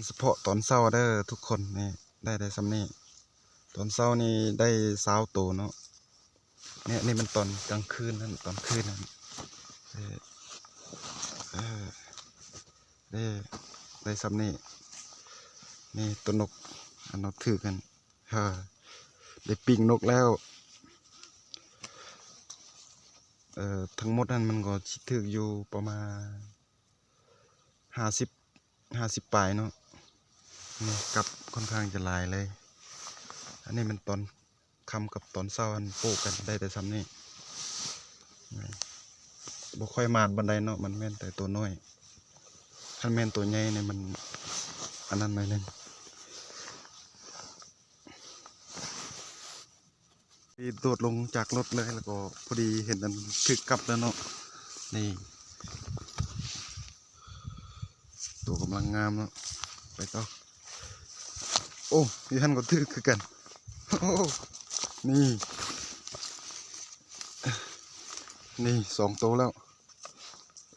ສະເພາະຕອນເຊົ້າເດີທຸກຄົນ. ນີ້ ໄດ້ ໄດ້ສ່ຳນີ້. ຕອນເຊົ້ານີ້ໄດ້ຊາວໂຕເນາະ. ນີ້ ນີ້ມັນຕອນກາງຄືນຫັ້ນ ຕອນຄືນຫັ້ນ. ເອີ ເອີ ເອີ ໄດ້ສ່ຳນີ້. ນີ້ໂຕນົກ ອັນນົກຖືກຫັ້ນ. ເອີ ໄດ້ປີ້ງນົກແລ້ວ. ເອີ ທັງໝົດຫັ້ນມັນກໍຊິຖືກຢູ່ປະມານ ຫ້າສິບ ຫ້າສິບປາຍເນາະ. ນີ້ກັບຂ້ອນຂ້າງຈະຫຼາຍເລີຍ. ອັນນີ້ມັນຕອນຄ່ຳກັບຕອນເຊົ້າຫັ້ນໂປະກັນໄດ້ແຕ່ສ່ຳນີ້. ບໍ່ຄ່ອຍໝານປານໃດເນາະ ມັນແມ່ນແຕ່ໂຕນ້ອຍ. ຄັນແມ່ນໂຕໃຫຍ່ນີ້ມັນອັນນັ້ນໜ້ອຍໜຶ່ງ. ໂດດລົງຈາກລົດເລີຍ ແລ້ວກໍພໍດີເຫັນອັນຖືກກັບແລ້ວເນາະ. ນີ້ ໂຕກຳລັງງາມເນາະ. ໄປຕໍ່. ໂອ້ ຢູ່ຫັ້ນກໍຖືກຄືກັນ. ໂອ້ ນີ້ ນີ້ສອງໂຕແລ້ວ.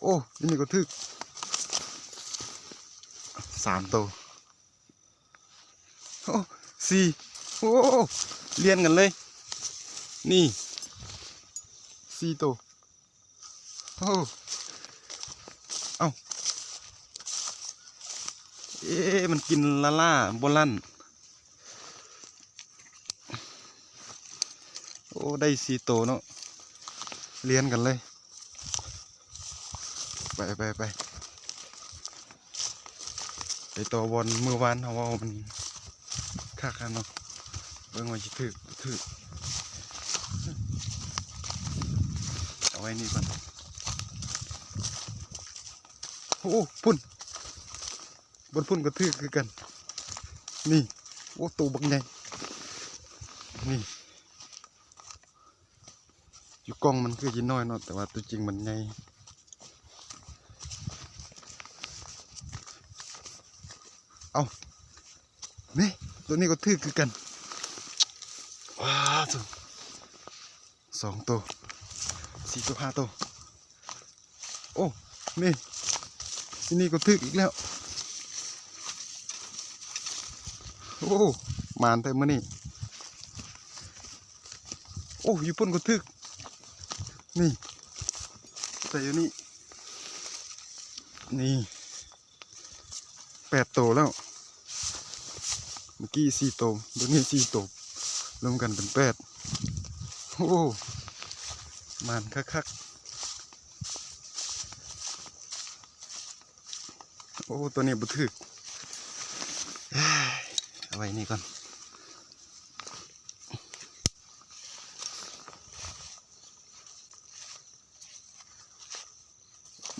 ໂອ້ ຢູ່ນີ້ກໍຖືກສາມໂຕ. ໂອ້ ສີ່ ໂອ້ ລຽນກັນເລີຍ. ນີ້ ສີ່ໂຕ. ໂອ້ ເອົ້າ ເອ ມັນກິນລ້າໆ ບໍ່ລັ່ນ. ໂອ້ ໄດ້ສີ່ໂຕເນາະ ລຽນກັນເລີຍ. ໄປ ໄປ ໄປ ໄປຕໍ່ບ່ອນມື້ວານເຮົາເວົ້າມັນຄັກຫັ້ນເນາະ. ເບິ່ງວ່າຊິຖືກບໍ່ຖືກ. ເອົາໄວ້ນີ້ກ່ອນ. ໂອ້ ພຸ້ນ ບ່ອນພຸ້ນກໍຖືກຄືກັນ. ນີ້ ໂອ້ ໂຕບັກໃຫຍ່. ນີ້ ຢູ່ກ້ອງມັນຄືຊິນ້ອຍເນາະ ແຕ່ວ່າຕົວຈິງມັນໃຫຍ່. ເອົ້າ ນີ້ ຕົວນີ້ກໍຖືກຄືກັນ. ວ້າວ ສອງໂຕ ສີ່ໂຕ ຫ້າໂຕ. ໂອ້ ນີ້ ທີ່ນີ້ກໍຖືກອີກແລ້ວ. ໂອ້ ໝານແທ້ມື້ນີ້. ໂອ້ ຢູ່ພຸ້ນກໍຖືກ. ນີ້ ໃສ່ຢູ່ນີ້. ນີ້ ແປດໂຕແລ້ວ. ເມື່ອກີ້ສີ່ໂຕ ດຽວນີ້ສີ່ໂຕ ລວມກັນເປັນແປດ. ໂອ້ ໝານຄັກໆ. ໂອ້ ຕົວນີ້ບໍ່ຖືກ. ເອົາໄວ້ນີ້ກ່ອນ.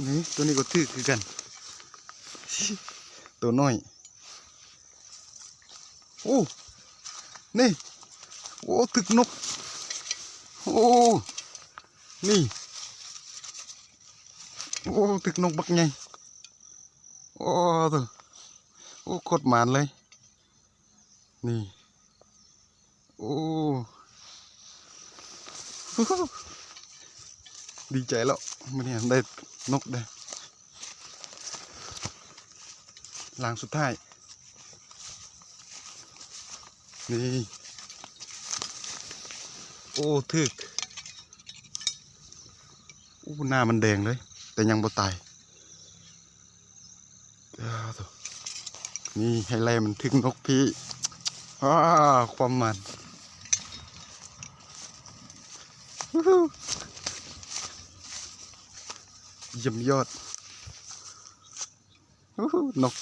ນີ້ ຕົວນີ້ກໍຖືກຄືກັນ ຕົວນ້ອຍ. ໂອ້ ນີ້ ໂອ້ ຖືກນົກ. ໂອ້ ນີ້ ໂອ້ ຖືກນົກບັກໃຫຍ່. ໂອ້ ໂຕ ໂອ້ ໂຄດໝານເລີຍ. ນີ້ ໂອ້ ດີໃຈແລ້ວ ມື້ນີ້ໄດ້ນົກເດ້. ລາງສຸດທ້າຍ ນີ້ ໂອ້ ຖືກ. ໂອ້ ໜ້າມັນແດງເລີຍ ແຕ່ຍັງບໍ່ຕາຍ. ອ້າວ ໂທ້ ນີ້ໄຮໄລມັນຖືກນົກພີ່. ອ້າ ຄວາມໝານ ຢ້ຽມຍອດ. ໂອ້ໂຫ ນົກ